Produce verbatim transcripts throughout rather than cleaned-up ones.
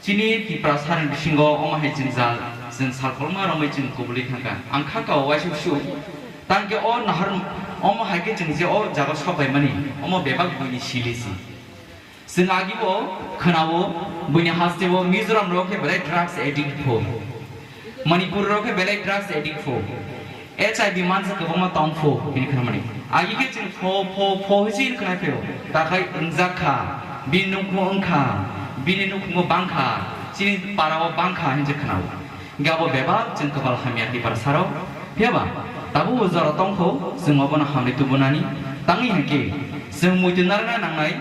Chini Tiprasa ni bisingo omo hai jwngjal, chwng sal kolma romwi chwng kubulwi thangkha. Ang kha kao waisa su, tangkhe o nahar omo hai khe chwng je o jaga sopaimani, omo bebak buini sili si. Chwng agibo khwnao buini hasteo Mizoram rok khe belai drugs addict pho. Manipur rok khe belai drugs addict pho. H I V mansa kwbangma tong pho, bini khwnamani. Agi khe chwng pho, pho, pho hwnwi chwng khwnai phaio. Takhai wngjak kha, bini nukhung wng kha, bini nukhungo bang kha, chini parao bang kha hwnwi chwng khwnao. Hingkhe abo bebak chwng kwbal hamya Tiprasarok. Phiyaba tabuk o jora tong kho, chwng obono hamri tubunani. Tangwi hinkhe chwng muitu narwkna nangnai,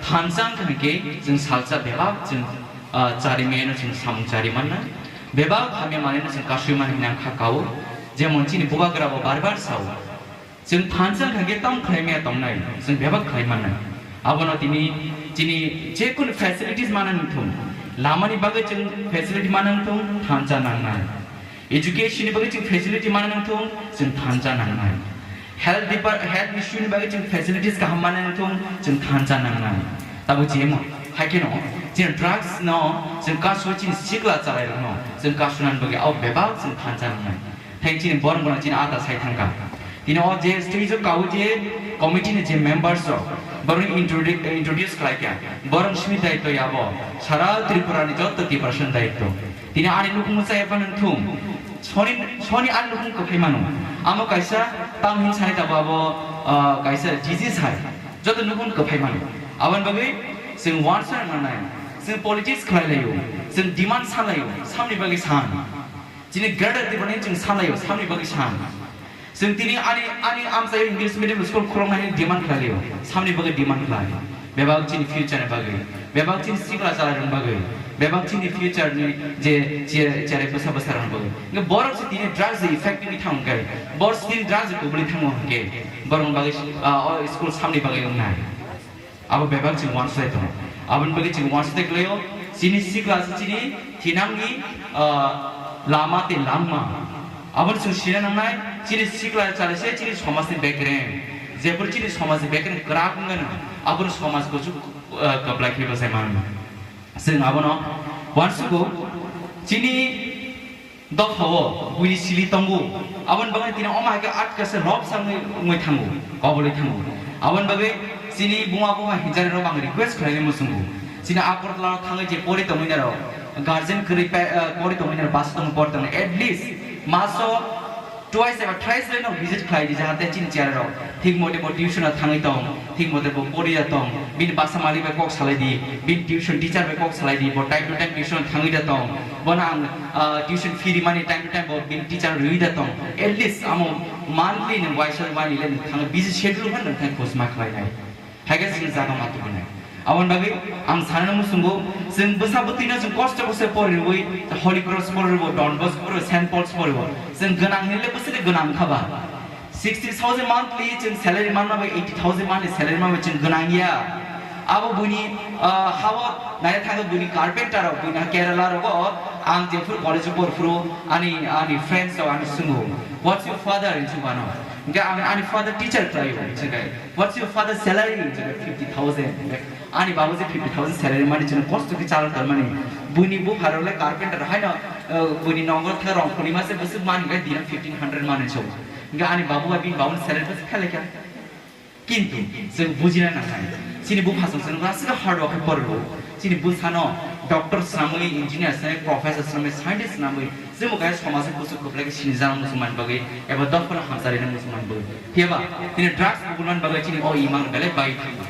thansa wngkha hinkhe chwng salsa bebak chwng, ah, chari mano chwng samung chari mannai. Bebak hamya manwino chwng kasui mani hwnwi ang kha kao. Jemon chini bubagra bo bar bar sao, chwng thansa wngkha khe tamo khlai maya tongnai, chwng bebak khlai mannai. Abono tini chini jekunu facilities mana nangthung, lamani bagwi chwng facility mana nangthung, thansa nangnai. Education ni bagwi chwng facility mana nangthung, chwng thansa nangnai. Health depart-, health issue ni bagwi chwng facilities kaham mana nangthung, chwng thansa nangnai. Tabo jemon, hai kheno, chini drugs no, chwng kasu chini sikla chalairokno, chwng kasunani bagwi abo bebak chwng thansa nangnai. Thank chini borok bono chini ata sai thangkha. Tini o je stage o kao je committee ni je members rok, borok introdu-, introduce khlai kha. Borok simi daityo yabo, sara Tripura ni jotto Tiprasa ni daityo. Tini ani nukhung chaya phano thung. Soni, soni ani nukhung kwphai mano. Amo kaisa tamo hin sai tabo abo, ah, kaisa disease hai. Joto nukhung kwphai mano. Aboni bagwi chwng wansana nangnai. Chwng politics khlai laio. Chwng demand sa laio. Samni bagwi san. Chini greater Tipraland chwng sa laio. Samni bagwi san. Chwng tini ani, ani amchai English medium school khuloknani demand khlai laio. Samni bagwi demand khlai. Bebak chini future ni bagwi, bebak chini sikla chalairokni bagwi, bebak chini future ni je, je, cherai bwsa bwsarokni bagwi. Hwnkhe borok se tini drugs ni effect wngwi thango hwnkhe, borok se tini drugs ni kubuli thango hwnkhe, borokni bagwi, ah, o school samni bagwi wngnai. Abo bebak chwng uansuknai tongo. Aboni bagwi chwng uansuknai kwlaio, chini sikla se chini thinangni, ah, lama tei langma. Aboni chwng sina nangnai, chini sikla chale se chini somajni bekreng. Jephuru chini somajni bekreng kwrak wngmano, aphuru somaj kuchuk, ah, kwplai khe bwsai mano. Chwng abono uansugo, chini dophao buini sili tongo. Aboni bagwi tini omo hai khe atka se lobsa wngwi, wngwi thango, kobolwi thango. Aboni bagwi chini buma buma hinjani rok ang request khlainai muchungo. Chini Agartala o thangwi je pori tongwi narok, guardian kwrwi pa-, ah, pori tongwi narok, bus tongwi pori tongwi, at least maso twice eba thrice le no visit khlai di, jahate chini chera rok thik mote bo tuition o thangwi tong, thik mote bo poriya tong, bini basa malik bai kok salai di, bini tuition teacher bai kok salai di, bo time to time tuition thangwi da tong, bono ang, ah, tuition fee rimani time to time bo bini teacher rwi da tong, at least amo monthly nwng waisa wani le nwng thangwi busy schedule phan nwng thang khosma khlai nai. Haikhe chwng jaga ma tubunai. Aboni bagwi ang sanani muchungo, chwng bwsa bwtwino chwng kosto kosto poriwi, Holy Cross poriwi, Don Bosco poriwi, Saint Paul's poriwi. Chwng gwnang hinle bwswk gwnang kha ba. Sixty thousand monthly chwng salary manma bai, eighty thousand monthly salary manma bai chwng gwnang ya. Abo buini, ah, hao nai thangwi buini carpenter rok, buini Kerala rogo ang jephuru college o porphuru ani, ani friends rok ano swngo, "What's your father?" hinwi swngo ano. Hingkhe ang ani father teacher khlaio hinwi swngkhe. "What's your father's salary?" Fifty thousand. Ani babu je fifty thousand salary mani chwng kosto khe chala tormani. Buini bupharok le carpenter haino, uh, buini nongo thang rong khulima se bwswk mani khe dina fifteen hundred mani chwng. Hingkhe ani babu bai bini babuni salary bwswk khe lekha. Kintu chwng bujina nangnai. Chini bupha chwng chwng aswk hard work khe porlo. Chini bwsano doctor swnamwi, engineer swnamwi, professor swnamwi, scientist swnamwi, chwngbo kaya somajni kuchuk kwplai khe sinijak muchungmani bagwi eba dophano hamcharina muchungmani bagwi. Phiyaba, tini drugs bubulmani bagwi chini o imang belai bai thango.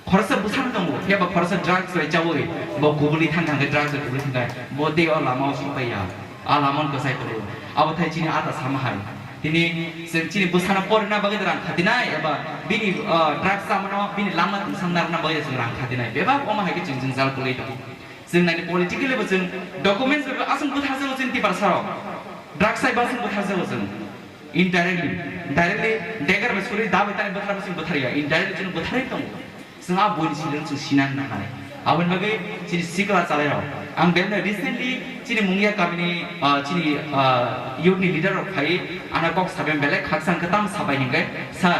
Khoroksa bwsano tongo, phiyaba khoroksa drugs bai chaui bo kubuli thang thang khe, drugs bai kubuli thang khe, bo tei o lama o sokpai ya. A lama no kwchai tongo. Abo thai chini ata sama hai. Tini chwng chini bwsano porina bagwi rang khatinai eba bini, ah, drugs chamano bini lama tungsang narwkna bagwi chwng rang khatinai. Bebak omo hai khe chwng jwngjal kwlwi tongo. Chwng naini politically bo chwng documents bai aswk bwtharjago chwng Tiprasa rok. Drugs chai bo aswk bwtharjago chwng. Indirectly, directly dagger bai suri da bai tani bwthar bo chwng bwthar ya. Indirectly chwng bwtharwi tongo. Chwng a buini silo chwng sinan nangnai. Aboni bagwi chini sikla chalai rok. Ang belno recently chini Mungia kamini, ah, chini, ah, youth ni leader rok phai ana kok sabai belai khakchang kwtam sabai hinkhe, "Sir,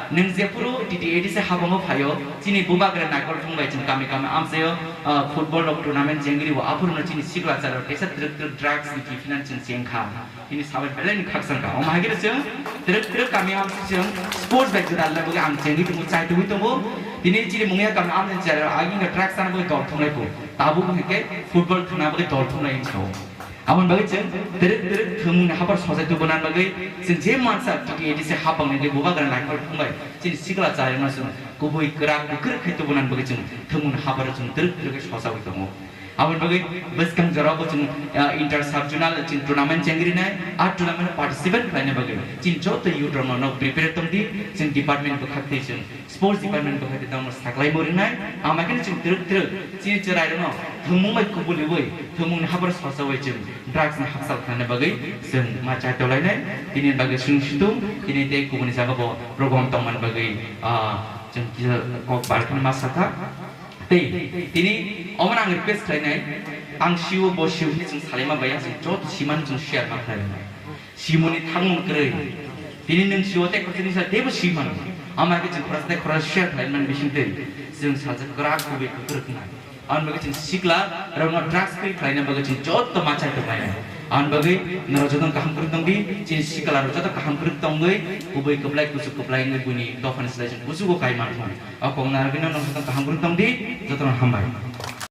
Nwng jephuru T T A D C habango phaio, chini bubagra naikol thung bai chwng kami kami amchaio, ah, football rok tournament chengri bo aphuru no chini sikla chalo teisa twrwk twrwk drugs ni kiphilna chwng chengkha. Tini sabai belai ni khakchangkha. Omo hai khe chwng twrwk twrwk kami amchaio chwng sports bai gwdal na bagwi ang chengwi tongo, chai tongwi tongo. Tini chini mungya kami amchaio chalo agini drugs chana bagwi dol thunglai phu. Tabuk hwnkhe football thwngna bagwi dol thunglai wng sao. Aboni bagwi chwng twrwk twrwk thwngmungni haphar sojai tubunani bagwi chwng je mansa T T A D C habangni tei bubagra naikol thung bai chini sikla chayungno chwng kubui kwrak kwkrwk khai tubunani bagwi chwng thwngmungni hapharo chwng twrwk twrwk khe sojawi tongo. Aboni bagwi bwskang jorao bo chwng, ah, inter sub zonal chwng tournament chengrinai, ah tournament participate khlaina bagwi chini joto youth rokno nok prepare tongdi, chwng department bwkhak tei chwng sports department bwkhak tei tamo saklaimo ringnai, ama khe chwng twrwk twrwk chini chwrairokno thwngmung bai kubuliwi thwngmungni haphar sojawi chwng drugs ni hakchal khlaina bagwi chwng ma chai tolainai, tini bagwi chwng situng tini tei kubuni jaga bo program tongmani bagwi, ah, chwng kisa kok bar kheno ma sakha. Tei tini omono ang request khlainai, ang sio bo sio hinwi chwng salaima baiya, chwng joto simani chwng share ma khlainai. Simoni thangmung kwrwi. Tini nwng sio tei khoroksa nisa teibo si mano. Ama khe chwng khoroksa tei khoroksa share khlai mani bising twi chwng sajak kwrak kubui kwkrwk wngnai. Aboni bagwi chwng sikla rokno drugs free khlaina bagwi chwng joto ma chai tonglainai. Aboni bagwi norok joto kaham kwrwk tongdi, chini sikla rok joto kaham kwrwk tongwi kubui kwplai kuchuk kwplai wngwi buini dophani slai chwng kuchugo kai manthung. O kok narwgwino norok joto kaham kwrwk tongdi, jotono hambai.